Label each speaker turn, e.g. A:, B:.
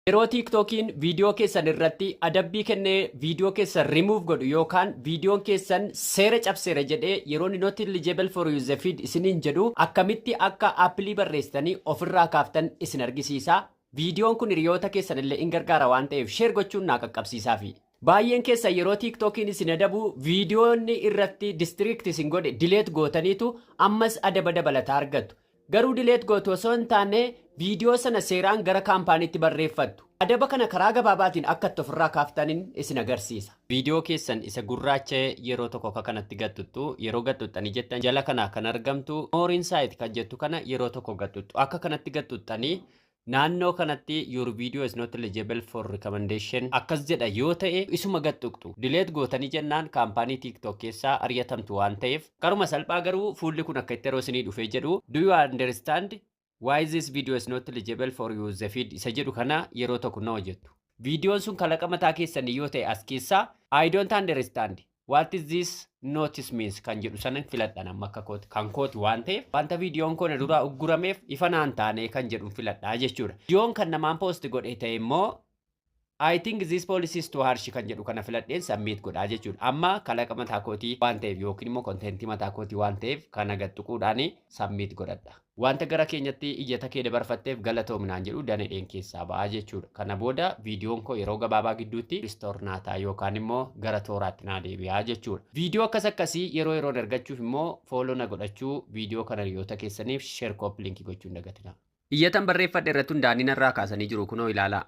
A: Yeroo TikTokiin viidiyoo keessan irratti adabbii kennee viidiyoo keessan rimuuf godhu yookaan viidiyoon keessan seera cabseera jedhee yeroo inni "not eligible for use feed" isiniin jedhu, akkamitti akka appeal barreessitanii ofirraa kaaftan isin argisiisa. Viidiyoon kun hiriyoota keessan illee in gargaara waan ta'eef, share gochuun naa qaqqabsiisaafi. Baay'een keessa yeroo TikTokiin isin adabu viidiyoonni irratti restrict isin godhe delete gootaniitu ammas adaba dabalataa argattu. Garuu delete gootu osoo hin taane, viidiyoo sana seeraan gara kaampaaniitti barreeffattu. Adaba kana karaa gabaabaatiin akka itti ofirraa kaaftaniin isin agarsiisa. Viidiyoo keessan isa gurraacha'e yeroo tokko akka kanatti gattuttu. Yeroo gattuttanii jettan, jala kana kan argamtu "More insight" kan jettu kana yeroo tokko gattuttu. Akka kanatti gattuttanii, naannoo kanatti "Your video is not eligible for recommendation" akkas jedha yoo ta'e, isuma gattuqxu. Delete gootanii jennaan kaampaanii TikTok keessaa ari'atamtu waan ta'eef, karuma salphaa. Garuu fuulli kun akka itti yeroo isinii dhufee jedhu, "Do you understand why this video is not eligible for use the feed?" isa jedhu kana yeroo tokko na hojjettu. Viidiyoon sun kalaqa mataa keessanii yoo ta'e, as keessaa "I don't understand what is this notice means" kan jedhu sana filadhan. Amma akka kooti kan kooti waan ta'eef, wanta viidiyoon kun duraa uggurameef ifa naan taane kan jedhu filadhaa jechuudha. Viidiyoon kan namaan post godhe ta'e immoo, "I think this policy is too harsh" kan jedhu kana filadheen submit godhaa jechuudha. Amma kalaqa mataa kootii waan ta'eef yookiin immoo contentii mataa kootii waan ta'eef, kana gattuquudhaan submit godhadha. Wanta gara keenyatti iyyata kee dabarfatteef galatoominaan jedhu danadheen keessaa ba'aa jechuudha. Kana booda viidiyoon koo yeroo gabaabaa gidduutti restore naa ta'a yookaan immoo gara tooraatti naa deebi'aa jechuudha. Viidiyoo akkas akkasii yeroo yeroon argachuuf immoo follow na godhachuu, viidiyoo kana hiriyoota keessaniif share, copy link gochuu hin dagatinaa. Iyyatan barreeffadhe irratti hundaanii narraa kaasanii jiru, kunoo ilaalaa.